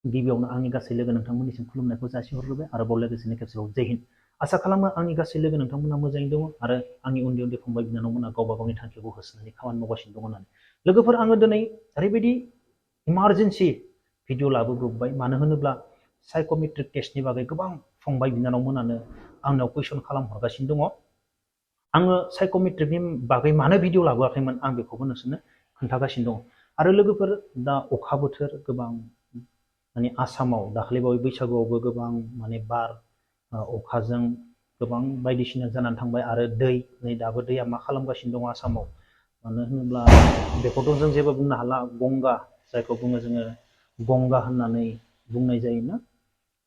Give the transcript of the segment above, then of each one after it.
गिबियावनो आंनि गासै लोगो नोंथांमोननिसिम खुलुमनायखौ जासिहरग्रोबाय आरोबाव लोगोसेनो खेबसेबाव जय हिन्द। आसा खालामो आंनि गासै लोगो नोंथांमोना मोजाङै दङ आरो आंनि उन्दै उन्दै फंबाय बिनानावमोना गावबा गावनि थांखिखौ होसोनानै खामानि मावगासिनो दङ होननानै। लोगोफोर, आङो दिनै ओरैबायदि इमारजेन्सि भिडिअ लाबोब्रबबाय, मानो होनोब्ला साइक'मेट्रिक टेस्टनि बागै गोबां फंबाय बिनानावमोनानो आंनाव कुइसन खालामहरगासिनो दङ। आङो साइक'मेट्रिकनि बागै मानो भिडिअ लाबोआखैमोन आं बेखौबो नोंसोरनो खोन्थागासिनो दङ। आरो लोगोफोर, दा अखा बोथोर, गोबां माने आसामाव दाख्लैबावै बैसागुआवबो गोबां माने बार अखाजों गोबां बायदिसिना जानानै थांबाय आरो नै दाबो दैया मा खालामगासिनो दङ आसामाव। मानो होनोब्ला बेखौथ' जों जेबो बुंनो हाला, गंगा जायखौ बुङो जोङो गंगा होननानै बुंनाय जायोना।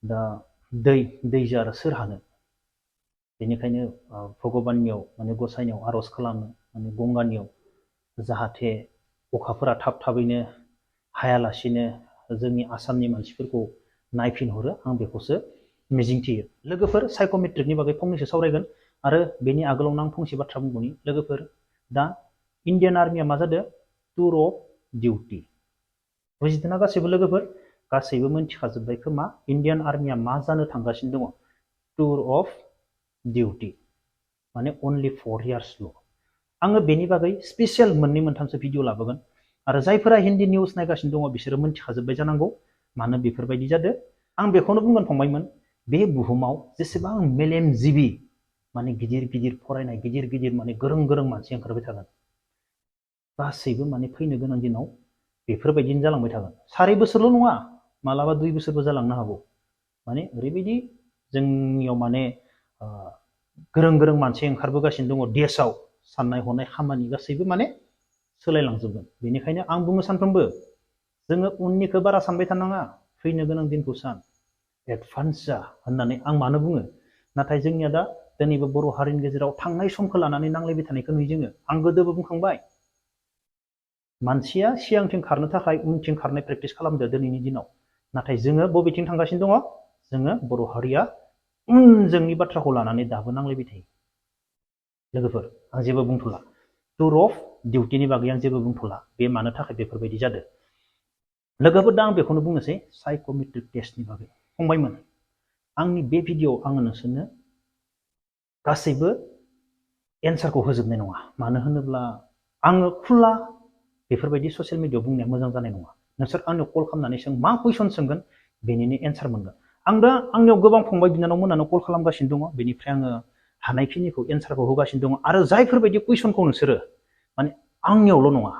दा दैजो आरो सोर हानो, बेनिखायनो भगबाननियाव माने गसाइनियाव आर'ज खालामो, माने गंगानियाव जाहाथे अखाफोरा थाबैनो हायालासिनो जोंनि आसामनि मानसिफोरखौ नायफिनहरो, आं बेखौसो मिजिंथियो। लोगोफोर, साइक'मेट्रिकनि बागै फंनैसो सावरायगोन आरो बेनि आगोलावनो आं फंसे बाथ्रा बुंबावनि। लोगोफोर, दा इण्डियान आर्मिया मा जादों? Tour of duty. बुजिदोंना गासैबो लोगोफोर? गासैबो मोनथिखाजोब्बाय खोमा इण्डियान आर्मिया मा जानो थांगासिनो दङ? टुर अफ डिउटि, माने अनलि 4 इयार्सल'। आङो बेनि बागै स्पेसियेल मोननै मोनथामसो भिडिअ लाबोगोन आरो जायफोरा हिन्दी निउस नायगासिनो दङ बिसोरो मोनथिखाजोब्बाय जानांगौ मानो बेफोरबायदि जादों। आं बेखौनो बुंगोन फंबायमोन, बे बुहुमाव जेसेबां मेलेमजिबि माने गिदिर गिदिर फरायनाय गिदिर गिदिर माने गोरों गोरों मानसि ओंखारबाय थागोन, गासैबो माने फैनो गोनां दिनाव बेफोरबायदिनो जालांबाय थागोन। 4 बोसोरल' नङा, मालाबा 2 बोसोरबो जालांनो हागौ। माने ओरैबायदि जोंनियाव माने गोरों गोरों मानसि ओंखारबोगासिनो दङ देशआव, साननाय हनाय खामानि गासैबो माने सोलायलांजोबगोन। बेनिखायनो आं बुङो सानफ्रोमबो जोङो उननिखौ बारा सानबाय थानाङा, फैनो गोनां दिनखौ सान, एडभान्स जा होननानै आं मानो बुङो। नाथाय जोंनिया दा दिनैबो बर' हारिनि गेजेराव थांनाय समखौ लानानै नांलायबाय थानायखौ नुयो जोङो। आं गोदोबो बुंखांबाय, मानसिया सिगांथिं खारनो थाखाय उनथिं खारनाय प्रेक्टिस खालामदो दिनैनि दिनाव। नाथाय जोङो बबेथिं थांगासिनो दङ? जोङो बर' हारिया जोंनि बाथ्राखौ लानानै दाबो नांलायबाय थायो। लोगोफोर, आं जेबो बुंथ'ला, टुर अफ डिउटिनि बागै आं जेबो बुंथ'ला, बे मानो थाखाय बेफोरबायदि जादों। लोगोफोर, दा आं बेखौनो बुंनोसै साइक'मेट्रिक टेस्टनि बागै। फंबायमोन, आंनि बे भिडिअ आङो नोंसोरनो गासैबो एन्सारखौ होजोबनाय नङा, मानो होनोब्ला आङो खुला बेफोरबायदि ससियेल मिडियायाव बुंनाया मोजां जानाय नङा। नोंसोर आंनो कल खालामनानै सों, मा कुइसन सोंगोन बेनिनो एन्सार मोनगोन। आं दा आंनियाव गोबां फंबाय बिनानावमोनानो कल खालामगासिनो दङ, बेनिफ्राय आङो हानायखिनिखौ एन्सारखौ होगासिनो दङ। आरो जायफोरबायदि कुइसनखौ नोंसोरो माने आंनियावल' नङा,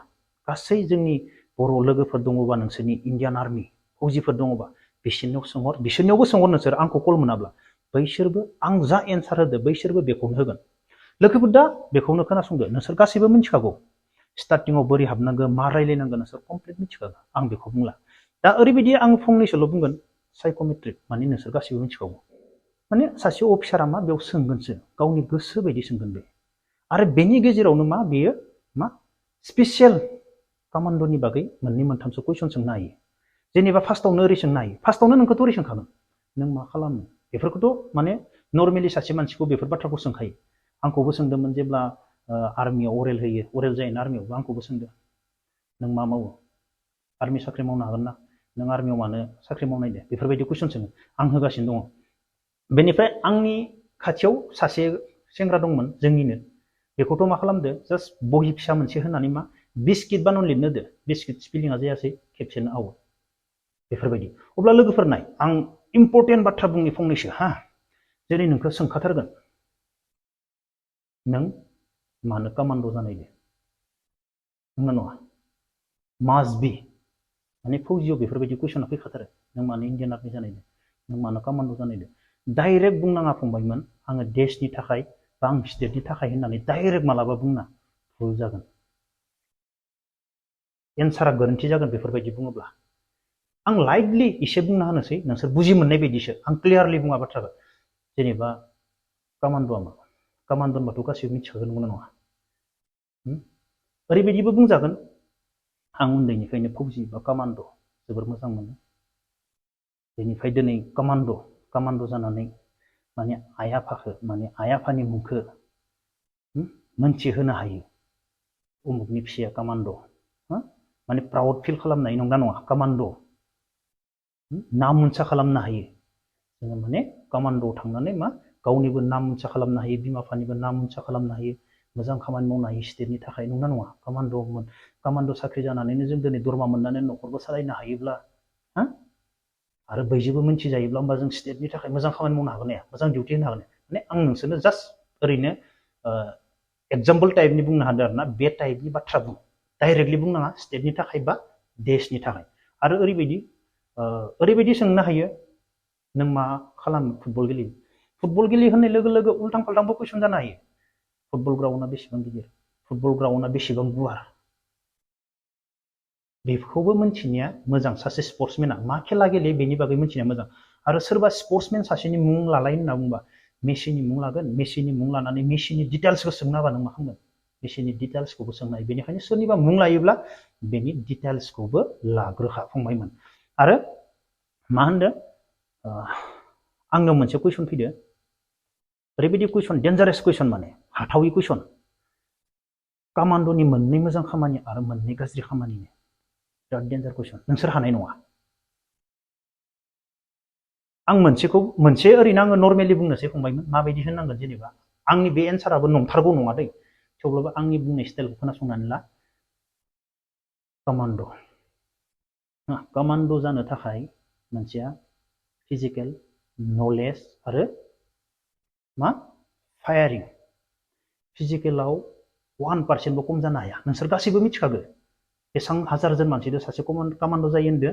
गासै जोंनि बर' लोगोफोर दङबा, नोंसोरनि इण्डियान आर्मि फौजिफोर दङबा बिसोरनियाव सोंहर, बिसोरनियावबो सोंहर। नोंसोर आंखौ कल मोनाब्ला बैसोरबो आं जा एन्सार होदो बैसोरबो बेखौनो होगोन। लोगोफोर, दा बेखौनो खोनासंदो। नोंसोर गासैबो मिथिखागौ स्टार्टिङाव बोरै हाबनांगौ, मा रायलायनांगौ, नोंसोर कमप्लिट मिथिखागौ, आं बेखौ बुंला। दा ओरैबायदि आं फंनैसोल' बुंगोन, साइक'मेट्रिक माने नोंसोर गासैबो मिथिखागौ, माने सासे अफिसारा मा बेयाव सोंगोनसो, गावनि गोसो बायदि सोंगोन बे। आरो बेनि गेजेरावनो मा बेयो मा स्पेसियेल कामान्ड'नि बागै मोननै मोनथामसो कुइसन सोंनो हायो। जेनेबा फार्स्टआवनो ओरै सोंनो हायो, फार्स्टआवनो नोंखौथ' ओरै सोंखागोन, नों मा खालामो, बेफोरखौथ' माने नर्मेलि सासे मानसिखौ बेफोर बाथ्राखौ सोंखायो। आंखौबो सोंदोंमोन जेब्ला आर्मियाव अरेल होयो, अरेल जायोना आर्मियावबो, आंखौबो सोंदों नों मा मावो, आर्मि साख्रि मावनो हागोन ना, नों आर्मियाव मानो साख्रि मावनाय दे, बेफोरबायदि कुइसन सोङो। आं होगासिनो दङ। बेनिफ्राय आंनि खाथियाव सासे सेंग्रा दंमोन जोंनिनो, बेखौथ' मा खालामदो, जास्ट बहि फिसा मोनसे होनानै मा बिस्किट बानान लिरनो होदो, बिस्किट स्पेलिंआ जायासै, खेबसेनो आवो, बेफोरबायदि। अब्ला लोगोफोर नाय, आं इम्परटेन्ट बाथ्रा बुंनि फंनैसो हा। जेरै नोंखौ सोंखाथारगोन, नों मानो कामान्ड' जानाय दे, नंगौ नङा? मास्ट बि, माने फौजियाव बेफोरबायदि कुइसना फैखाथारो, नों मानो इण्डियान आर्मि जानाय दे, नों मानो कामान्ड' जानाय दे। डाइरेक्ट बुंनाङा फंबायमोन, आङो देशनि थाखाय बा आं स्टेटनि थाखाय होननानै डाइरेक्ट मालाबा बुंना, भुल जागोन, एन्सारा गोरोन्थि जागोन बेफोरबायदि बुङोब्ला। आं लाइटलि एसे बुंना होनोसै, नोंसोर बुजि मोननाय बायदिसो, आं क्लियारलि बुङा बाथ्राखौ। जेनेबा कामान्ड'आ मा, कामान्ड' होनबाथ' गासैबो मिथिखागोन, नंगौना नङा? ओरैबायदिबो बुंजागोन, आं उन्दैनिफ्रायनो फौजि बा कामान्ड' जोबोर मोजां मोनो, बेनिफ्राय दिनै कामान्ड' जानानै माने आइ आफाखौ, माने आइ आफानि मुंखौ मोनथिहोनो हायो, उमुकनि फिसाया कामान्ड', माने प्राउड फिल खालामनाय, नंगौना नङा? कामान्ड' नाम मुंसा खालामनो हायो जोङो माने कमान्ड'आव थांनानै मा गावनिबो नाम मुंसा खालामनो हायो बिमा बिफानिबो नाम मुंसा खालामनो हायो मोजां खामानि मावनो हायो स्टेटनि थाखाय नंना नङा कमान्ड' साख्रि जानानैनो जों दिनै दरमा मोननानै न'खरबो सालायनो हायोब्ला हा आरो बैजोंबो मिथिजायोब्ला होमबा जों स्टेटनि थाखाय मोजां खामानि मावनो हागोन ना मोजां डिउटि होनो हागोन माने आं नोंसोरनो जास्ट ओरैनो एग्जाम्पल टाइपनि बुंनो हादों आरोना बे टाइपनि बाथ्रा बुं डाइरेक्टलि बुंनाङा स्टेटनि थाखाय बा देशनि थाखाय आरो ओरैबायदि सोंनो हायो नों मा खालामो फुटबल गेलेयो होननाय लोगो लोगो उल्टां फाल्टांबो कुइसन जानो हायो फुटबल ग्राउन्डआ बेसेबां गिदिर फुटबल ग्राउन्डआ बेसेबां गुवार बेखौबो मिथिनाया मोजां सासे स्पर्ट्समेना मा खेला गेलेयो बेनि बागै मिथिनाया मोजां आरो सोरबा स्पर्ट्समेन सासेनि मुं लालाय होनना बुंबा मेसिनि मुं लागोन मेसिनि मुं लानानै मेसिनि डिटेल्सखौ सोंना होबा नों मा खालामगोन मेसिनि डिटेल्सखौबो सोंनो हायो बेनिखायनो सोरनिबा मुं लायोब्ला बेनि डिटेल्सखौबो लाग्रोखा फंबायमोन आरो मा होनदों आंनाव मोनसे कुइसन फैदो ओरैबायदि कुइसन डेन्जारास कुइसन माने हाथावि कुइसन कमान्ड'नि मोननै मोजां खामानि आरो मोननै गाज्रि खामानि बिराद डेन्जार कुइसन नोंसोर हानाय नङा आं मोनसे ओरैनो आङो नर्मेलि बुंनोसै फंबायमोन माबायदि होननांगोन जेनेबा आंनि बे एन्साराबो नंथारगौ नङा दै थेवब्लाबो आंनि बुंनाय स्टाइलखौ खोनासंनानै ला कमान्ड' जानो थाखाय मोनसेया फिजिकेल नलेज आरो मा फायारिं फिजिकेलाव 1%बो खम जानो हाया नोंसोर गासैबो मिथिखागो बेसेबां हाजारजन मानसिजों सासे कमान्ड' जायो होनदो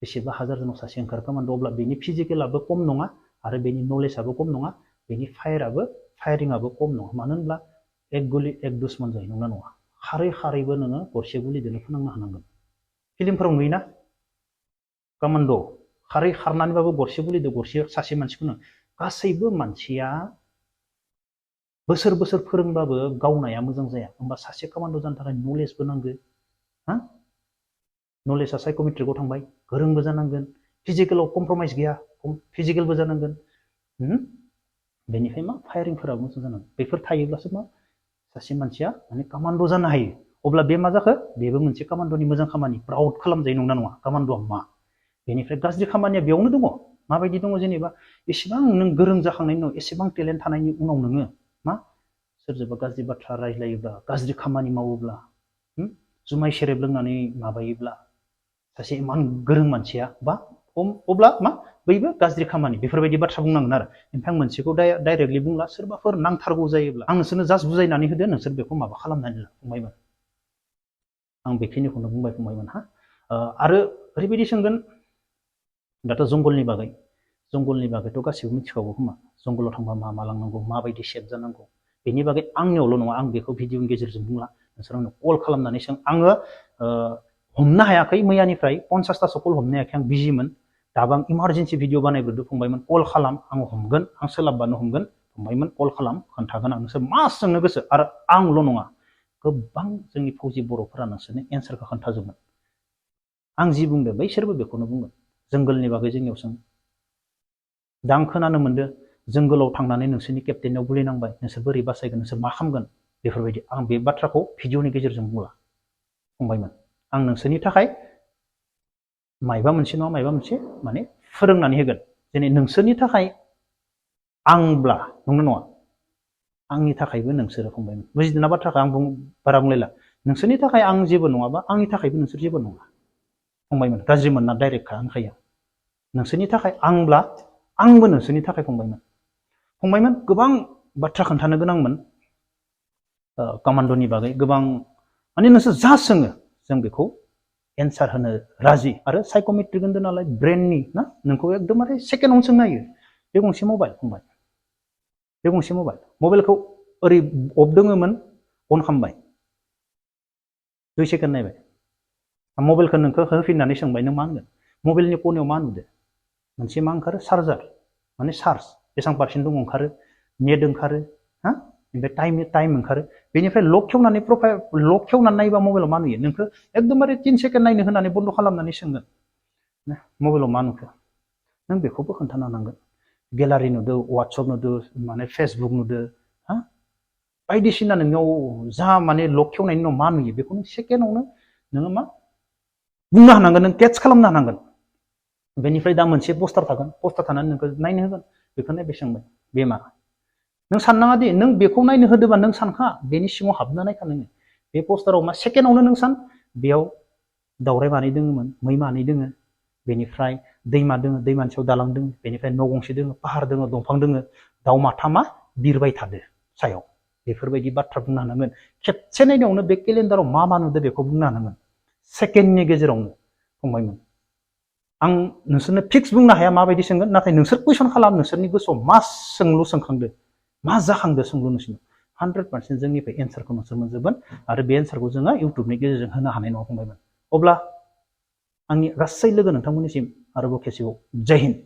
बेसेबा हाजारजनाव सासे ओंखारो कमान्ड' अब्ला बेनि फिजिकेलाबो खम नङा आरो बेनि नलेजआबो खम नङा बेनि फायारिंआबो खम नङा मानो होनब्ला एक गुलि एक दुश्मन जायो नंना नङा खारैबो नोङो गरसे गुलिजोंनो फोनांनो हानांगोन फिल्मफोराव नुयोना कमान्ड' खारनानैबाबो गरसे गुलिजों गरसे सासे मानसिखौनो गासैबो मानसिया बोसोर फोरोंबाबो गावनाया मोजां जाया होमबा सासे कमान्ड' जानो थाखाय नलेजबो नांगौ हा नलेजआ साइक'मेट्रिकआव थांबाय गोरोंबो जानांगोन फिजिकेलाव कमप्रमाइस गैया फिजिकेलबो जानांगोन बेनिफ्राय मा फायारिंफोराबो मोजां जानांगोन बेफोर थायोब्लासो मा सासे मानसिया माने कमान्ड' जानो हायो अब्ला बे मा जाखो बेबो मोनसे कमान्ड'नि मोजां खामानि प्राउड खालामजायो नंना नङा कमान्ड'आ मा बेनिफ्राय गाज्रि खामानिया बेयावनो दङ माबायदि दङ जेनेबा एसेबां नों गोरों जाखांनायनि उनाव एसेबां टेलेन्ट थानायनि उनाव नोङो मा सोरजोंबा गाज्रि बाथ्रा रायज्लायोब्ला गाज्रि खामानि मावोब्ला जुमाय सेरेब लोंनानै माबायोब्ला सासे इमान गोरों मानसिया बा अब्ला मा बैबो गाज्रि खामानि बेफोरबायदि बाथ्रा बुंनांगोन आरो ओमफ्राय आं मोनसेखौ डाइरेक्टलि बुंला सोरबाफोर नांथारगौ जायोब्ला आं नोंसोरनो जास्ट बुजायनानै होदो नोंसोर बेखौ माबा खालामनानै ला फंबायमोन आं बेखिनिखौनो बुंबाय फंबायमोन हा आरो ओरैबायदि सोंगोन दाथ' जंगलनि बागैथ' गासिबो मिथिखागौ खोमा जंगलाव थांबा मा लांनांगौ माबायदि सेफ जानांगौ बेनि बागै आंनियावल' नङा आं बेखौ भिडिअनि गेजेरजों बुंला नोंसोर आंनो कल खालामनानै सों आङो हमनो हायाखै मैयानिफ्राय 50तासो कल हमनो हायाखै आं बिजिमोन दाबो आं इमारजेन्सि भिडिअ बानायग्रोदो फंबायमोन कल खालाम आं हमगोन आं सोलाबबानो हमगोन फंबायमोन कल खालाम खोन्थागोन आं नोंसोर मा सोंनो गोसो आरो आंल' नङा गोबां जोंनि फौजि बर'फोरा नोंसोरनो एन्सारखौ खोन्थाजोबगोन आं जि बुंदों बैसोरबो बेखौनो बुंगोन जंगलनि बागै जोंनियाव सों दा आं खोनानो मोनदों जंगलाव थांनानै नोंसोरनि केप्टेनाव गुलि नांबाय नोंसोर बोरै बासायगोन नोंसोर मा खालामगोन बेफोरबायदि आं बे बाथ्राखौ भिडिअनि गेजेरजों बुंला फंबायमोन आं नोंसोरनि थाखाय मायबा मोनसे नङा मायबा मोनसे माने फोरोंनानै होगोन जेने नोंसोरनि थाखाय आंब्ला नंगौ नङा आंनि थाखायबो नोंसोरो फंबायमोन बुजिदोंना बाथ्राखौ आं बारा बुंलायला नोंसोरनि थाखाय आं जेबो नङाबा आंनि थाखायबो नोंसोर जेबो नङा फंबायमोन गाज्रि मोनना डाइरेक्टखा होनखायो नोंसोरनि थाखाय आंब्ला आंबो नोंसोरनि थाखाय फंबायमोन गोबां बाथ्रा खोन्थानो गोनांमोन कमान्ड'नि बागै गोबां माने नोंसोर जा सोङो जों बेखौ एन्सार होनो राजि आरो साइक'मेट्रिक होनदों नालाय ब्रेननि ना नोंखौ एकदमबारे सेकेन्डआवनो सोंनो हायो बे गंसे मबाइल फंबाय बे गंसे मबाइलखौ ओरै अफ दोङोमोन अन खालामबाय 2 सेकेन्ड नायबाय मबाइलखौ नोंखौ होफिननानै सोंबाय नों मा होनगोन मबाइलनि कनायाव मा नुदो मोनसे मा ओंखारो चार्जार माने चार्ज बेसेबां पार्सेन्ट दङ ओंखारो नेट ओंखारो हा ओमफ्राय टाइम ओंखारो बेनिफ्राय लक खेवनानै नायोबा मबाइलाव मा नुयो नोंखौ एकदमबारे 3 सेकेन्ड नायनो होनानै बन्द खालामनानै सोंगोन मबाइलाव मा नुखो नों बेखौबो खोन्थानो हानांगोन गेलारि नुदो वाट्सएप नुदो माने फेसबुक नुदो हा बायदिसिना नोंनाव जा माने लक खेवनायनि उनाव मा नुयो बेखौ नों सेकेन्डआवनो नोङो मा बुंनो हानांगोन नों केट्च खालामनो हानांगोन बेनिफ्राय दा मोनसे पस्टार थागोन, पस्टार थानानै नोंखौ नायनो होगोन, बेखौ नायबाय सोंबाय बे मा? नों साननाङा दि नों बेखौ नायनो होदोबा नों सानखा बेनि सिङाव हाबना नायखा नोङो बे पस्टाराव मा सेकेन्डआवनो नों सान बेयाव दावराय मानै दोङोमोन, मै मानै दोङो, बेनिफ्राय दैमा दोङो, दैमानि सायाव दालां दोङो, बेनिफ्राय न' गंसे दोङो, पाहार दोङो, दंफां दोङो, दाउ माथामा बिरबाय थादो सायाव। बेफोरबायदि बाथ्रा बुंनो हानांगोन। खेबसे नायनायावनो बे केलेन्डाराव मा मा नुदों बेखौ बुंनो हानांगोन सेकेन्डनि गेजेरावनो। फंबायमोन, आं नोंसोरनो फिक्स बुंनो हाया माबायदि सोंगोन, नाथाय नोंसोर कुइसन खालाम, नोंसोरनि गोसोआव मा सोंलु सोंखांदो, मा जाखांदो सोंलु नोंसोरनाव 100% जोंनिफ्राय एन्सारखौ नोंसोर मोनजोबगोन आरो बे एन्सारखौ जोङो इउटुबनि गेजेरजों होनो हानाय नङा फंबायमोन। अब्ला आंनि गासै लोगो नोंथांमोननिसिम आरोबाव खेबसेबाव जय हिन्द।